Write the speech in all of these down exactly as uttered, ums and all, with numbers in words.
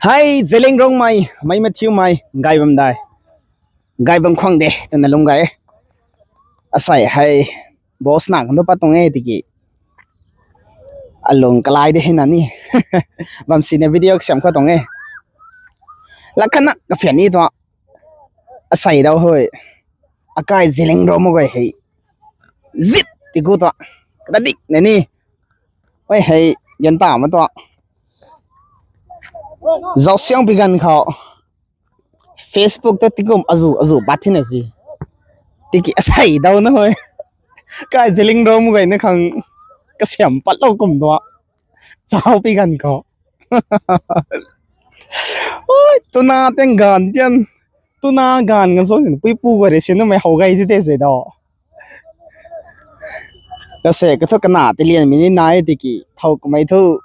Hei, Zeliangrongmei, mei mathiumei, gay bam dai. Gay bam khwang de, twna lung gay e. Asei hei, boss na kan tu pat tuang e tiki. Alung kalai de hei na ni. Bam sina video kasiam khou tuang e. Lakana kaphian ni tu. Asei dau hui. Akai Zeliangrong mak guay hei. Zit ti gu tu. Kata dik na ni. Oi hei, yan ta ma tu. Zausiang pi ganv khou. Facebook ta tikum azu, azu bat thina si. Tiki asei dau na hoi. Kai Zeliangrong mak guay na khang kasiam pat lou kum tu. Zau pi ganv khou. Oi, tuna teng ganv tian. Tuna ganv ganv so sin pui pu guay rei sin mei how gay ti te se dau. Kase kathu kana ti lian mi ni nai tiki thow kumei thu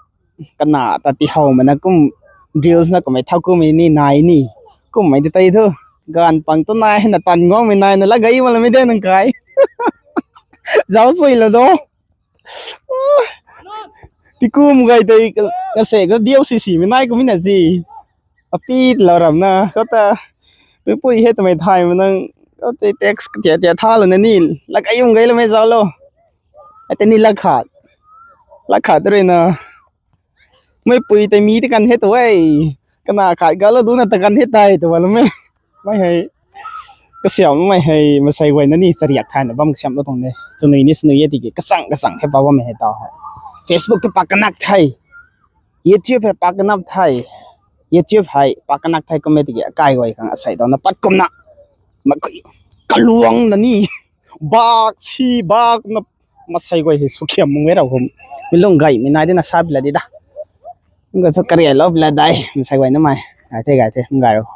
kana ta ti how mana kum drills na kumei thow kumei ni nai ni. Kummei ti tei thu. Ganv pang tu nai na tan guangmei nai na la gay ma la mi de nang kai. Zau sui la do. Tikum gay tei kase ka diau si si mi nai kum mi na zi. Api lou ram na, kau ta, mipui hei twmei thay ma nang, kau tei text tia tia tha lou na ni, lak ayum gay lou mei zau lou. Ate ni lak khat. Lak khat rui na. Meipui tei mi ti kan hei tu e. Kana khat ga lou du na ta kan hei tai tu wa lou mei. Mei hei. Kasiam mei hei, masei guay na ni chariak khai na bam kasiam lou tuang de. Chunui ni chunui e tiki, kachang kachang hei pa bam hei tau hei. Facebook tu pa kanak thei. YouTube hei pa kanak thei. YouTube hei pa kanak thei kum e tiki, akai guay khang asei dau na pat kumna. Makui, kaluang na ni. Bak, si, bak, na, masei guay hei sukhiam mung e rau hum. Mi lung gay, mi nai di na sa bila di da. Nga thu kariak lou bila dai, masei guay na mei. Gay the, gay the, gay rau.